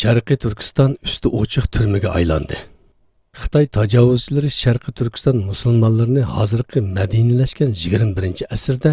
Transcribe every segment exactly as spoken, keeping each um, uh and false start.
شەرقىي تۈركىستان ئۈستى ئوچۇق تۈرمىگە ئايلاندى. خىتاي تاجاۋۇزچىلىرى شەرقىي تۈركىستان مۇسۇلمانلىرىنى ھازىرقى مەدەنىيلەشكەن يىگىرمە بىرىنچى ئەسىردە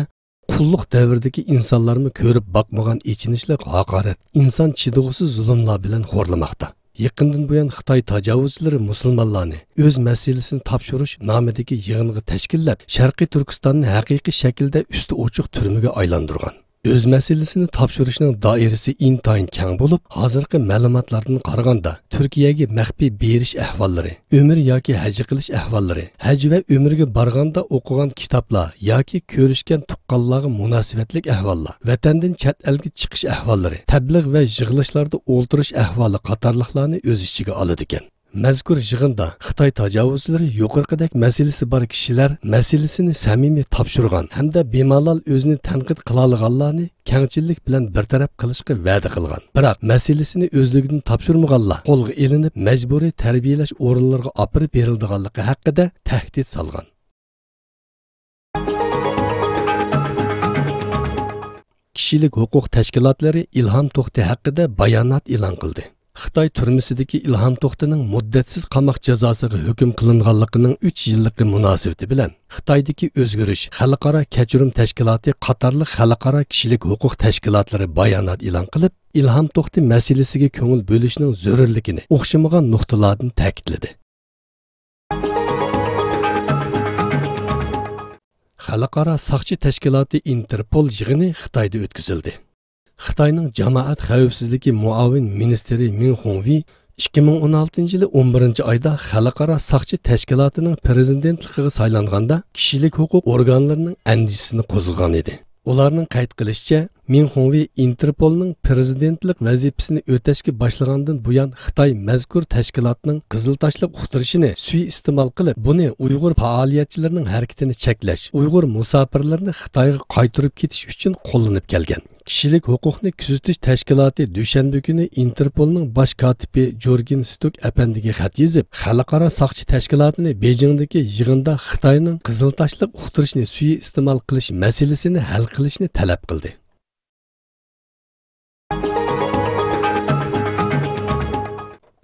قۇللۇق دەۋرىدىكى ئىنسانلارمۇ كۆرۈپ باقمىغان ئېچىنىشلىق ھاقارەت، ئىنسان چىدىغۇسىز زۇلۇملار بىلەن خورلىماقتا. يېقىندىن بۇيان خىتاي تاجاۋۇزچىلىرى مۇسۇلمانلارنى ئۆز مەسىلىسىنى تاپشۇرۇش نامىدىكى يىغىنغا تەشكىللەپ، شەرقىي تۈركىستاننى ھەقىقىي شەكىلدە ئۈستى ئوچۇق تۈرمىگە ئايلاندۇرغان. ئۆز مەسىلىسىنى تاپشۇرۇشنىڭ دائىرىسى ئىنتايىن كەڭ بولۇپ، ھازىرقى مەلۇماتلاردىن قارىغاندا، تۈركىيەگە مەخپىي بېرىش ئەھۋاللىرى، ئۆمرە ياكى ھەج قىلىش ئەھۋاللىرى، ھەج ۋە ئۆمرىگە بارغاندا ئوقۇغان كىتابلار ياكى كۆرۈشكەن تۇغقانلارغا مۇناسىۋەتلىك ئەھۋاللار، ۋەتەندىن چەت ئەلگە چىقىش ئەھۋاللىرى، تەبلىغ ۋە يىغىلىشلاردا ئولتۇرۇش ئەھۋالى قاتارلىقلارنى ئۆز ئىچىگە ئالىدىكەن. مەزكۇر يىغىندا خىتاي تاجاۋۇزچىلىرى يۇقىرىقىدەك مەسىلىسى بار كىشىلەر مەسىلىسىنى سەمىمىي تاپشۇرغان ھەمدە بىمالال ئۆزىنى تەنقىد قىلالىغانلارنى كەڭچىللىك بىلەن بىر تەرەپ قىلىشقا ۋەدە قىلغان، بىراق مەسىلىسىنى ئۆزلۈكىدىن تاپشۇرمىغانلار قولغا ئېلىنىپ، مەجبۇرىي تەربىيەلەش ئورۇنلىرىغا ئاپىرىپ بېرىلىدىغانلىقى ھەققىدە تەھدىت سالغان. كىشىلىك ھوقۇق تەشكىلاتلىرى ئىلھام توختى ھەققىدە بايانات ئېلان قىلدى. خىتاي تۈرمىسىدىكى ئىلھام توختىنىڭ مۇددەتسىز قاماق جازاسىغا ھۆكۈم قىلىنغانلىقىنىڭ ئۈچ يىللىقى مۇناسىۋىتى بىلەن خىتايدىكى ئۆزگىرىش خەلقئارا كەچۈرۈم تەشكىلاتى قاتارلىق خەلقئارا كىشىلىك ھوقۇق تەشكىلاتلىرى بايانات ئېلان قىلىپ، ئىلھام توختى مەسىلىسىگە كۆڭۈل بۆلۈشنىڭ زۆرۈرلۈكىنى ئوخشىمىغان نۇقتىلاردىن تەكىتلىدى. خەلقئارا ساقچى تەشكىلاتى ئىنتېرپول يىغىنى خىتايدا ئۆتكۈزۈلدى. خىتاينىڭ جامائەت خەۋپسىزلىكى مۇئاۋىن مىنىستىرى مىڭ خۇڭۋېي ئىككى مىڭ ئون ئالتىنچى يىلى ئون بىرىنچى ئايدا خەلقئارا ساقچى تەشكىلاتىنىڭ پىرېزىدېنتلىقىغا سايلانغاندا كىشىلىك ھوقۇق ئورگانلىرىنىڭ ئەندىشىسىنى قوزغىغان ئىدى. ئۇلارنىڭ قەيت قىلىشىچە، مىڭ خۇڭۋېي ئىنتېرپولنىڭ پىرېزىدېنتلىق ۋەزىپىسىنى ئۆتەشكە باشلىغاندىن بۇيان خىتاي مەزكۇر تەشكىلاتنىڭ قىزىل تاشلىق ئۇقتۇرۇشىنى سۇيىئىستېمال قىلىپ، بۇنى ئۇيغۇر پائالىيەتچىلىرىنىڭ ھەرىكىتىنى چەكلەش، ئۇيغۇر مۇساپىرلىرىنى خىتايغا قايتۇرۇپ كېتىش ئۈچۈن قوللىنىپ كەلگەن. كىشىلىك ھوقۇقنى كۆزىتىش تەشكىلاتى دۈشەنبە كۈنى ئىنتېرپولنىڭ باش كاتىپى جورگېن ستوك ئەپەندىگە خەت يېزىپ، خەلقئارا ساقچى تەشكىلاتىنى بېيجىڭدىكى يىغىندا خىتاينىڭ قىزىل تاشلىق ئۇقتۇرۇشنى سۇيىئىستېمال قىلىش مەسىلىسىنى ھەل قىلىشنى تەلەپ قىلدى.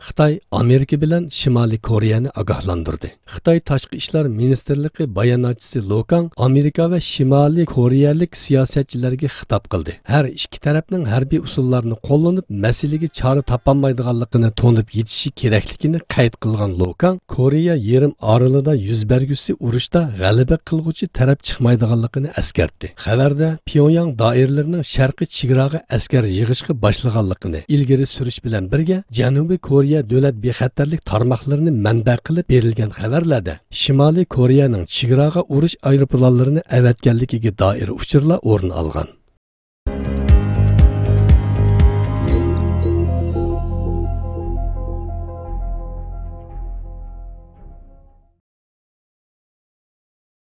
خىتاي ئامېرىكا بىلەن شىمالىي كورېيەنى ئاگاھلاندۇردى. خىتاي تاشقى ئىشلار مىنىستىرلىقى باياناتچىسى لوكاڭ ئامېرىكا ۋە شىمالىي كورېيەلىك سىياسەتچىلەرگە خىتاب قىلدى. ھەر ئىككى تەرەپنىڭ ھەربىي ئۇسۇللارنى قوللىنىپ، مەسىلىگە چارە تاپالمايدىغانلىقىنى تونۇپ يېتىشى كېرەكلىكىنى قەيت قىلغان لوكاڭ، كورېيە يېرىم ئارىلىدا يۈز بەرگۈسى ئۇرۇشتا غەلىبە قىلغۇچى تەرەپ چىقمايدىغانلىقىنى ئەسكەرتتى. خەۋەردە پيونياڭ دائىرىلىرىنىڭ شەرقىي چېگراغا ئەسكەر يىغىشقا باشلىغانلىقىنى ئىلگىرى سۈرۈش بىلەن بىرگە، جەنۇبىي كورېيە دۆلەت بىخەتەرلىك تارماقلىرىنى مەنبە قىلىپ بېرىلگەن خەۋەرلەردە شىمالىي كورېيەنىڭ چېگراغا ئۇرۇش ئايروپىلانلىرىنى ئەۋەتكەنلىكىگە دائىر ئۇچۇرلار ئورۇن ئالغان.